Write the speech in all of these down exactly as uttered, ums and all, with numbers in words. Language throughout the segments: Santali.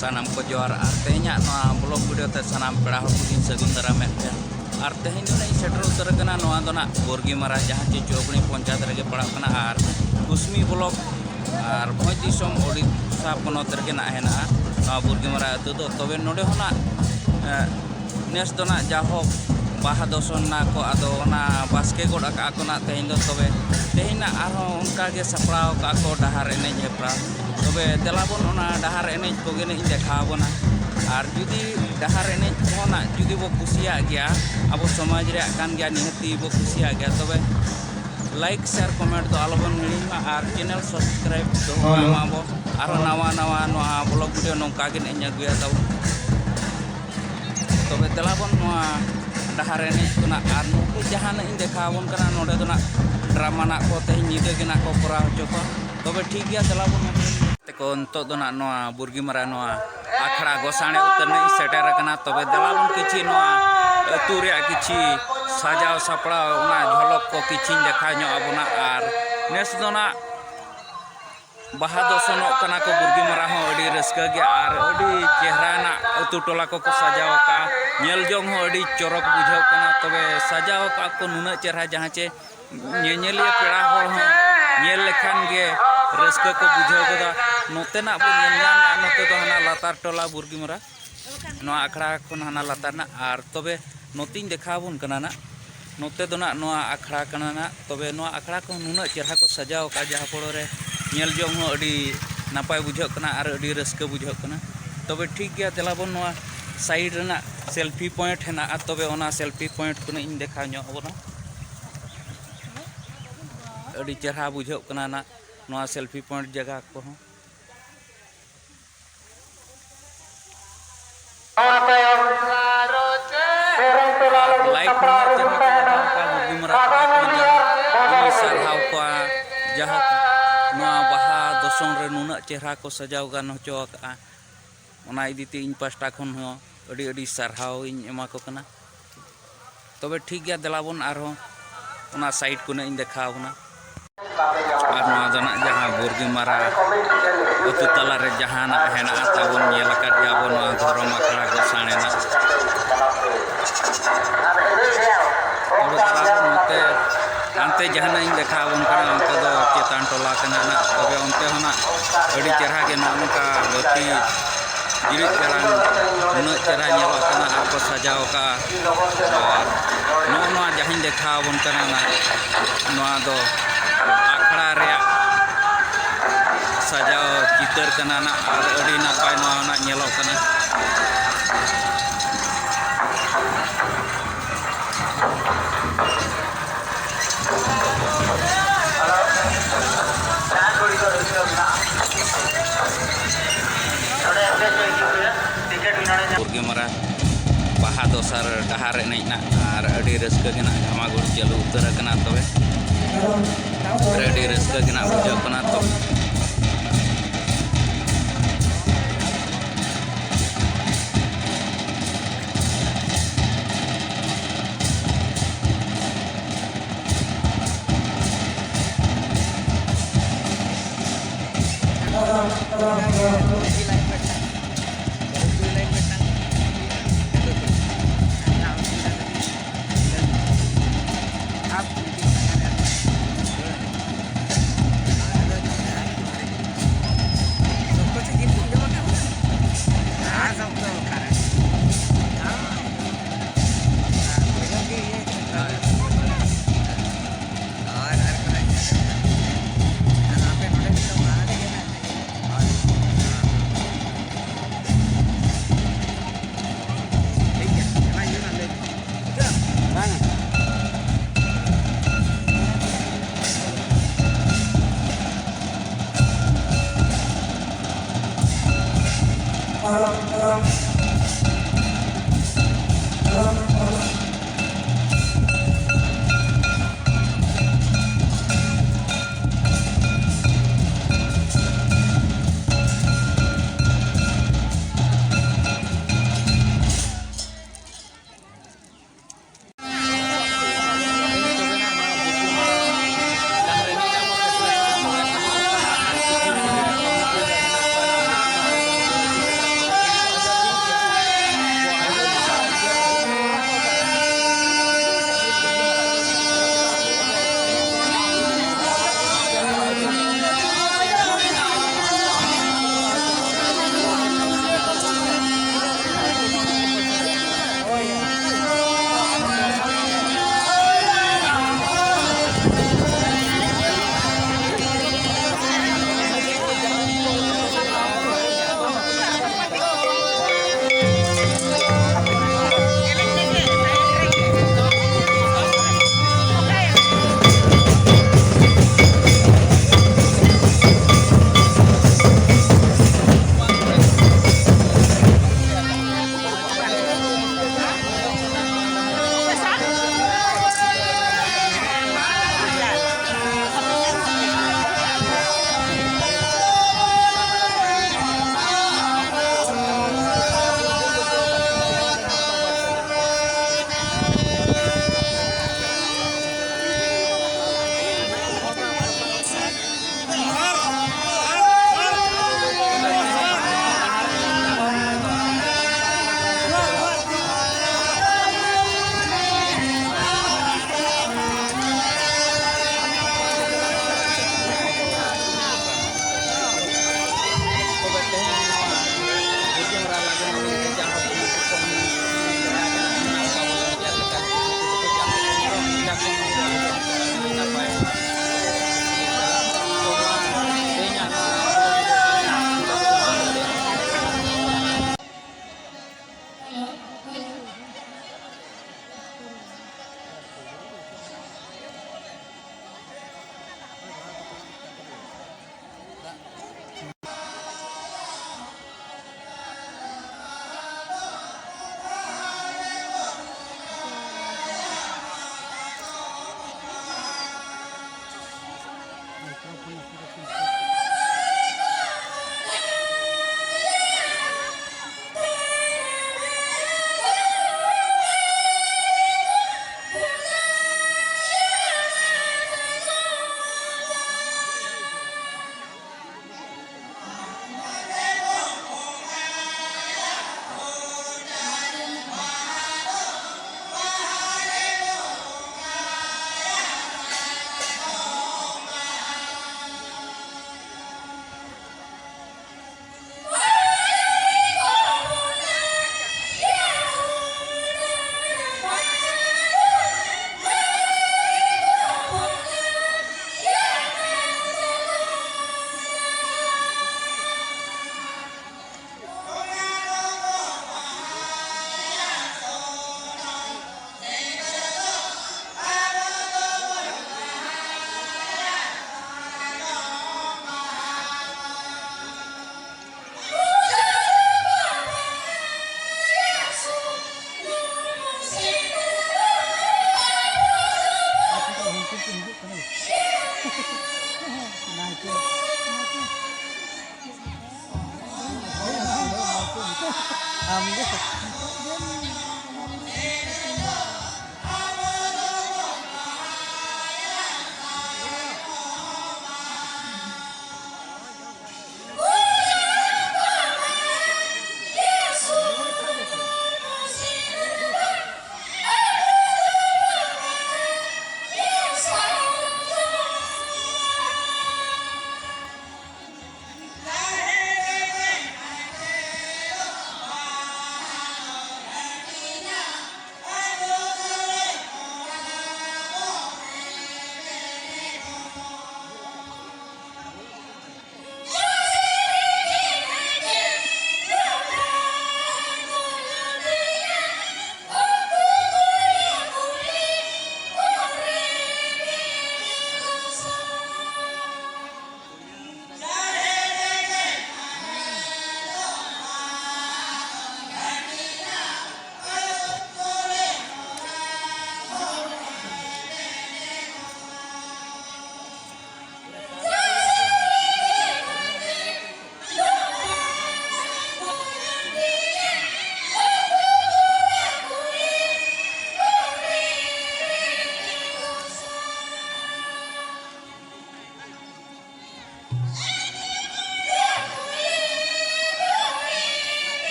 ᱥᱟᱱᱟᱢ ᱠᱚ ᱡᱚᱦᱟᱨ᱾ ᱟᱨ ᱛᱮᱦᱮᱧᱟᱜ ᱱᱚᱣᱟ ᱵᱞᱚᱜ ᱵᱷᱤᱰᱤᱭᱳ ᱛᱮ ᱥᱟᱱᱟᱢ ᱯᱮᱲᱟ ᱦᱚᱲ ᱠᱚᱞᱤᱧ ᱥᱟᱹᱜᱩᱱ ᱫᱟᱨᱟᱢᱮᱫ ᱯᱮᱭᱟ᱾ ᱟᱨ ᱛᱮᱦᱮᱧ ᱫᱚ ᱱᱟᱜ ᱤᱧ ᱥᱮᱴᱮᱨ ᱩᱛᱟᱹᱨ ᱟᱠᱟᱱᱟ ᱱᱚᱣᱟ ᱫᱚ ᱱᱟᱜ ᱵᱩᱨᱜᱤᱢᱟᱨᱟ, ᱡᱟᱦᱟᱸ ᱪᱮ ᱪᱳᱵᱽᱲᱤ ᱯᱚᱧᱪᱟᱭᱮᱛ ᱨᱮᱜᱮ ᱯᱟᱲᱟᱜ ᱠᱟᱱᱟ᱾ ᱟᱨ ᱠᱩᱥᱢᱤ ᱵᱞᱚᱠ ᱟᱨ ᱵᱷᱚᱸᱡᱽ ᱫᱤᱥᱚᱢ ᱳᱰᱤᱥᱟ ᱯᱚᱱᱚᱛ ᱨᱮᱜᱮ ᱱᱟᱜ ᱦᱮᱱᱟᱜᱼᱟ ᱱᱚᱣᱟ ᱵᱩᱨᱜᱤᱢᱟᱨᱟ ᱟᱹᱛᱩ ᱫᱚ᱾ ᱛᱚᱵᱮ ᱱᱚᱰᱮ ᱦᱚᱸ ᱱᱟᱜ, ᱮ, ᱱᱮᱥ ᱫᱚ ᱱᱟᱜ ᱡᱟᱭᱦᱳᱠ ᱵᱟᱦᱟ ᱫᱚᱥᱚᱱ ᱱᱟ ᱠᱚ, ᱟᱫᱚ ᱚᱱᱟ ᱵᱟᱥᱠᱮ ᱜᱚᱫ ᱟᱠᱟᱜᱼᱟ ᱠᱚ ᱱᱟᱜ ᱛᱮᱦᱮᱧ ᱫᱚ᱾ ᱛᱚᱵᱮ ᱛᱮᱦᱮᱧ ᱱᱟᱜ ᱟᱨᱦᱚᱸ ᱚᱱᱠᱟ ᱜᱮ ᱥᱟᱯᱲᱟᱣ ᱟᱠᱟᱜᱼᱟ ᱠᱚ ᱰᱟᱦᱟᱨ ᱮᱱᱮᱡ ᱦᱮᱯᱨᱟᱣ᱾ ᱛᱚᱵᱮ ᱫᱮᱞᱟ ᱵᱚᱱ ᱚᱱᱟ ᱰᱟᱦᱟᱨ ᱮᱱᱮᱡ ᱠᱚᱜᱮ ᱱᱟᱜ ᱤᱧ ᱫᱮᱠᱷᱟᱣ ᱟᱵᱚᱱᱟ᱾ ᱟᱨ ᱡᱩᱫᱤ ᱰᱟᱦᱟᱨ ᱮᱱᱮᱡ ᱠᱚᱦᱚᱸ ᱱᱟᱜ ᱡᱩᱫᱤ ᱵᱚ ᱠᱩᱥᱤᱭᱟᱜ ᱜᱮᱭᱟ, ᱟᱵᱚ ᱥᱚᱢᱟᱡᱽ ᱨᱮᱭᱟᱜ ᱠᱟᱱ ᱜᱮᱭᱟ, ᱱᱤᱦᱟᱹᱛᱤ ᱵᱚ ᱠᱩᱥᱤᱭᱟᱜ ᱜᱮᱭᱟ, ᱛᱚᱵᱮ ᱞᱟᱭᱤᱠ, ᱥᱮᱭᱟᱨ, ᱠᱚᱢᱮᱱᱴ ᱫᱚ ᱟᱞᱚᱵᱚᱱ ᱦᱤᱲᱤᱧ ᱢᱟ ᱟᱨ ᱪᱮᱱᱮᱞ ᱥᱟᱵᱥᱠᱨᱟᱭᱤᱵ ᱫᱚᱦᱚ ᱠᱟᱜ ᱢᱟ ᱵᱚ᱾ ᱟᱨᱦᱚᱸ ᱱᱟᱣᱟ ᱱᱟᱣᱟ ᱱᱚᱣᱟ ᱵᱞᱚᱜ ᱵᱷᱤᱰᱤᱭᱳ ᱱᱚᱝᱠᱟ ᱜᱮ ᱱᱟᱜ ᱤᱧ ᱟᱹᱜᱩᱭᱟ ᱛᱟᱵᱚᱱ᱾ ᱛᱚᱵᱮ ᱫᱮᱞᱟ ᱵᱚᱱ ᱱᱚᱣᱟ ᱰᱟᱦᱟᱨ ᱮᱱᱮᱡ ᱠᱷᱚᱱᱟᱜ ᱟᱨ ᱱᱩᱠᱩ ᱡᱟᱦᱟᱸ ᱱᱟᱜ ᱤᱧ ᱫᱮᱠᱷᱟᱣ ᱟᱵᱚᱱ ᱠᱟᱱᱟ, ᱱᱚᱰᱮ ᱫᱚ ᱱᱟᱜ ᱰᱨᱟᱢᱟ ᱱᱟᱜ ᱠᱚ ᱛᱮᱦᱮᱧ ᱧᱤᱫᱟᱹ ᱜᱮ ᱱᱟᱜ ᱠᱚ ᱠᱚᱨᱟᱣ ᱦᱚᱪᱚ ᱠᱚᱣᱟ᱾ ᱛᱚᱵᱮ ᱴᱷᱤᱠ ᱜᱮᱭᱟ, ᱫᱮᱞᱟ ᱵᱚᱱ ᱱᱚᱰᱮ᱾ ᱛᱮᱠᱚ ᱱᱤᱛᱚᱜ ᱫᱚ ᱱᱟᱜ ᱱᱚᱣᱟ ᱵᱩᱨᱜᱤᱢᱟᱨᱟ ᱱᱚᱣᱟ ᱟᱠᱷᱲᱟ ᱜᱚᱥᱟᱬᱮ ᱩᱛᱟᱹᱨ ᱱᱟᱜ ᱤᱧ ᱥᱮᱴᱮᱨ ᱟᱠᱟᱱᱟ᱾ ᱛᱚᱵᱮ ᱫᱮᱞᱟ ᱵᱚᱱ ᱠᱤᱪᱷᱤ ᱱᱚᱣᱟ ᱟᱹᱛᱩ ᱨᱮᱭᱟᱜ ᱠᱤᱪᱷᱤ ᱥᱟᱡᱟᱣ ᱥᱟᱯᱲᱟᱣ, ᱚᱱᱟ ᱡᱷᱚᱞᱚᱠ ᱠᱚ ᱠᱤᱪᱷᱤᱧ ᱫᱮᱠᱷᱟᱣ ᱧᱚᱜ ᱟᱵᱚᱱᱟ᱾ ᱟᱨ ᱱᱮᱥ ᱫᱚ ᱱᱟᱜ ᱵᱟᱦᱟ ᱫᱚᱥᱚᱱᱚᱜ ᱠᱟᱱᱟ ᱠᱚ ᱵᱩᱨᱜᱤᱢᱟᱨᱟ ᱦᱚᱸ ᱟᱹᱰᱤ ᱨᱟᱹᱥᱠᱟᱹ ᱜᱮ ᱟᱨ ᱟᱹᱰᱤ ᱪᱮᱦᱨᱟ ᱱᱟᱜ ᱟᱹᱛᱩ ᱴᱚᱞᱟ ᱠᱚᱠᱚ ᱥᱟᱡᱟᱣ ᱟᱠᱟᱫᱼᱟ᱾ ᱧᱮᱞ ᱡᱚᱝ ᱦᱚᱸ ᱟᱹᱰᱤ ᱪᱚᱨᱚᱠ ᱵᱩᱡᱷᱟᱹᱜ ᱠᱟᱱᱟ᱾ ᱛᱚᱵᱮ ᱥᱟᱡᱟᱣ ᱟᱠᱟᱫ ᱠᱚ ᱱᱩᱱᱟᱹᱜ ᱪᱮᱦᱨᱟ, ᱡᱟᱦᱟᱸ ᱪᱮ ᱧᱮᱧᱮᱞᱤᱭᱟᱹ ᱯᱮᱲᱟ ᱦᱚᱲ ᱦᱚᱸ ᱧᱮᱞ ᱞᱮᱠᱷᱟᱱ ᱜᱮ ᱨᱟᱹᱥᱠᱟᱹ ᱠᱚ ᱵᱩᱡᱷᱟᱹᱣ ᱜᱚᱫᱟ᱾ ᱱᱚᱛᱮᱱᱟᱜ ᱵᱚ ᱧᱮᱞ ᱧᱟᱢᱮᱫᱼᱟ, ᱱᱚᱛᱮ ᱫᱚ ᱦᱟᱱᱟ ᱞᱟᱛᱟᱨ ᱴᱚᱞᱟ ᱵᱩᱨᱜᱤᱢᱟᱨᱟ, ᱱᱚᱣᱟ ᱟᱠᱷᱲᱟ ᱠᱷᱚᱱ ᱦᱟᱱᱟ ᱞᱟᱛᱟᱨ ᱨᱮᱱᱟᱜ᱾ ᱟᱨ ᱛᱚᱵᱮ ᱱᱚᱛᱮᱧ ᱫᱮᱠᱷᱟᱣ ᱟᱵᱚᱱ ᱠᱟᱱᱟ ᱱᱟᱜ, ᱱᱚᱛᱮ ᱫᱚ ᱱᱟᱜ ᱱᱚᱣᱟ ᱟᱠᱷᱲᱟ ᱠᱟᱱᱟ ᱱᱟᱜ᱾ ᱛᱚᱵᱮ ᱱᱚᱣᱟ ᱟᱠᱷᱲᱟ ᱠᱚᱦᱚᱸ ᱱᱩᱱᱟᱹᱜ ᱪᱮᱦᱨᱟ ᱠᱚ ᱥᱟᱡᱟᱣ ᱟᱠᱟᱫᱼᱟ, ᱡᱟᱦᱟᱸ ᱯᱚᱲᱚ ᱨᱮ ᱧᱮᱞ ᱡᱚᱝ ᱦᱚᱸ ᱟᱹᱰᱤ ᱱᱟᱯᱟᱭ ᱵᱩᱡᱷᱟᱹᱜ ᱠᱟᱱᱟ ᱟᱨ ᱟᱹᱰᱤ ᱨᱟᱹᱥᱠᱟᱹ ᱵᱩᱡᱷᱟᱹᱜ ᱠᱟᱱᱟ᱾ ᱛᱚᱵᱮ ᱴᱷᱤᱠ ᱜᱮᱭᱟ, ᱫᱮᱞᱟ ᱵᱚᱱ ᱱᱚᱣᱟ ᱥᱟᱭᱤᱰ ᱨᱮᱱᱟᱜ ᱥᱮᱞᱯᱷᱤ ᱯᱚᱭᱮᱱᱴ ᱦᱮᱱᱟᱜᱼᱟ, ᱛᱚᱵᱮ ᱚᱱᱟ ᱥᱮᱞᱯᱷᱤ ᱯᱚᱭᱮᱱᱴ ᱠᱷᱚᱱᱟᱜ ᱤᱧ ᱫᱮᱠᱷᱟᱣ ᱧᱚᱜ ᱟᱵᱚᱱᱟ᱾ ᱟᱹᱰᱤ ᱪᱮᱦᱨᱟ ᱵᱩᱡᱷᱟᱹᱜ ᱠᱟᱱᱟ ᱱᱟᱜ ᱱᱚᱣᱟ ᱥᱮᱞᱯᱷᱤ ᱯᱚᱭᱮᱱᱴ ᱡᱟᱭᱜᱟ ᱠᱚᱦᱚᱸ᱾ ᱚᱱᱟ ᱛᱟᱭᱚᱢ ᱥᱮᱨᱮᱧ ᱛᱮᱞᱟ ᱞᱟᱹᱜᱤᱫ ᱞᱟᱭᱤᱴ ᱥᱟᱯᱲᱟᱣ ᱨᱮ ᱱᱩᱱᱟᱹᱜ ᱪᱮᱦᱨᱟ ᱠᱚ ᱞᱟᱜᱟᱣ ᱠᱟᱜᱼᱟ, ᱵᱩᱨᱜᱤ ᱢᱟᱨᱟ ᱠᱚᱲᱟ ᱠᱚ ᱡᱟᱦᱟᱸ ᱤᱧ ᱥᱟᱨᱦᱟᱣ ᱠᱚᱣᱟ᱾ ᱡᱟᱦᱳᱠ, ᱱᱚᱣᱟ ᱵᱟᱦᱟ ᱫᱚᱥᱚᱱ ᱨᱮ ᱱᱩᱱᱟᱹᱜ ᱪᱮᱦᱨᱟ ᱠᱚ ᱥᱟᱡᱟᱣ ᱜᱟᱱ ᱦᱚᱪᱚ ᱟᱠᱟᱫᱼᱟ, ᱚᱱᱟ ᱤᱫᱤᱛᱮ ᱤᱧ ᱯᱟᱥᱴᱟ ᱠᱷᱚᱱ ᱦᱚᱸ ᱟᱹᱰᱤ ᱟᱹᱰᱤ ᱥᱟᱨᱦᱟᱣ ᱤᱧ ᱮᱢᱟ ᱠᱚ ᱠᱟᱱᱟ᱾ ᱛᱚᱵᱮ ᱴᱷᱤᱠ ᱜᱮᱭᱟ, ᱫᱮᱞᱟ ᱵᱚᱱ ᱟᱨᱦᱚᱸ ᱚᱱᱟ ᱥᱟᱭᱤᱰ ᱠᱚ ᱱᱟᱜ ᱤᱧ ᱫᱮᱠᱷᱟᱣ ᱟᱵᱚᱱᱟ᱾ ᱟᱨ ᱱᱚᱣᱟ ᱫᱚ ᱱᱟᱜ ᱡᱟᱦᱟᱸ ᱵᱩᱨᱜᱤ ᱢᱟᱨᱟ ᱟᱹᱛᱩ ᱛᱟᱞᱟᱨᱮ ᱡᱟᱦᱟᱱᱟᱜ ᱦᱮᱱᱟᱜᱼᱟ ᱛᱟᱵᱚᱱ, ᱧᱮᱞ ᱟᱠᱟᱫ ᱜᱮᱭᱟ ᱵᱚᱱ ᱱᱚᱣᱟ ᱫᱷᱚᱨᱚᱢ ᱟᱠᱷᱲᱟ ᱜᱚᱥᱟᱬᱮ ᱱᱟᱜ᱾ ᱛᱚᱵᱮ ᱛᱟᱨᱟ ᱱᱚᱛᱮ ᱦᱟᱱᱛᱮ ᱡᱟᱦᱟᱱᱟᱜ ᱤᱧ ᱫᱮᱠᱷᱟᱣ ᱟᱵᱚᱱ ᱠᱟᱱᱟ, ᱚᱱᱛᱮ ᱫᱚ ᱪᱮᱛᱟᱱ ᱴᱚᱞᱟ ᱠᱟᱱᱟ ᱱᱟᱜ᱾ ᱛᱚᱵᱮ ᱚᱱᱛᱮ ᱦᱚᱸ ᱱᱟᱜ ᱟᱹᱰᱤ ᱪᱮᱦᱨᱟ ᱜᱮ ᱱᱚᱜᱼᱚ ᱱᱚᱝᱠᱟ ᱵᱟᱹᱛᱤ ᱡᱤᱲᱤᱫ ᱡᱟᱲᱟᱝ ᱩᱱᱟᱹᱜ ᱪᱮᱦᱨᱟ ᱧᱮᱞᱚᱜ ᱠᱟᱱᱟ ᱟᱨ ᱠᱚ ᱥᱟᱡᱟᱣ ᱟᱠᱟᱫᱼᱟ᱾ ᱟᱨ ᱱᱚᱜᱼᱚ ᱱᱚᱣᱟ ᱡᱟᱦᱟᱸᱧ ᱫᱮᱠᱷᱟᱣ ᱟᱵᱚᱱ ᱠᱟᱱᱟ ᱱᱟᱜ, ᱱᱚᱣᱟ ᱫᱚ ᱟᱠᱷᱲᱟ ᱨᱮᱭᱟᱜ ᱥᱟᱡᱟᱣ ᱪᱤᱛᱟᱹᱨ ᱠᱟᱱᱟ ᱱᱟᱜ ᱟᱨ ᱟᱹᱰᱤ ᱱᱟᱯᱟᱭ ᱱᱚᱣᱟ ᱱᱟᱜ ᱧᱮᱞᱚᱜ ᱠᱟᱱᱟ᱾ ᱵᱩᱨᱜᱤ ᱢᱟᱨᱟ ᱵᱟᱦᱟ ᱫᱚᱥᱟᱨ ᱰᱟᱦᱟᱨ ᱮᱱᱮᱡ ᱱᱟᱜ ᱟᱨ ᱟᱹᱰᱤ ᱨᱟᱹᱥᱠᱟᱹ ᱜᱮ ᱱᱟᱜ ᱜᱷᱟᱢᱟᱜᱷᱩᱲ ᱪᱟᱹᱞᱩ ᱩᱛᱟᱹᱨ ᱟᱠᱟᱱᱟ᱾ ᱛᱚᱵᱮ ᱟᱹᱰᱤ ᱨᱟᱹᱥᱠᱟᱹ ᱜᱮ ᱱᱟᱜ ᱵᱩᱡᱷᱟᱹᱜ ᱠᱟᱱᱟ᱾ ᱛᱚ ᱟᱢᱜᱮ᱾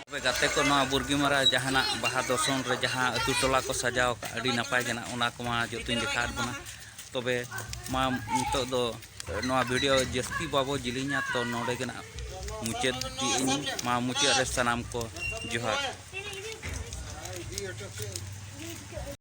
ᱛᱚᱵᱮ ᱜᱟᱛᱮ ᱠᱚ, ᱱᱚᱣᱟ ᱵᱩᱨᱜᱤᱢᱟᱨᱟ ᱡᱟᱦᱟᱱᱟᱜ ᱵᱟᱦᱟ ᱫᱚᱥᱚᱱ ᱨᱮ ᱡᱟᱦᱟᱸ ᱟᱹᱛᱩ ᱴᱚᱞᱟ ᱠᱚ ᱥᱟᱡᱟᱣ ᱟᱠᱟᱫ, ᱟᱹᱰᱤ ᱱᱟᱯᱟᱭ ᱜᱮ ᱱᱟᱜ, ᱚᱱᱟ ᱠᱚᱢᱟ ᱡᱚᱛᱚᱧ ᱫᱮᱠᱷᱟᱣᱟᱫ ᱵᱚᱱᱟ᱾ ᱛᱚᱵᱮ ᱢᱟ ᱱᱤᱛᱚᱜ ᱫᱚ ᱱᱚᱣᱟ ᱵᱷᱤᱰᱤᱭᱳ ᱡᱟᱹᱥᱛᱤ ᱵᱟᱵᱚ ᱡᱤᱞᱤᱧᱟ, ᱛᱚ ᱱᱚᱰᱮ ᱜᱮ ᱱᱟᱜ ᱢᱩᱪᱟᱹᱫ ᱠᱮᱜᱼᱟᱹᱧ᱾ ᱢᱟ ᱢᱩᱪᱟᱹᱫ ᱨᱮ ᱥᱟᱱᱟᱢ ᱠᱚ ᱡᱚᱦᱟᱨ᱾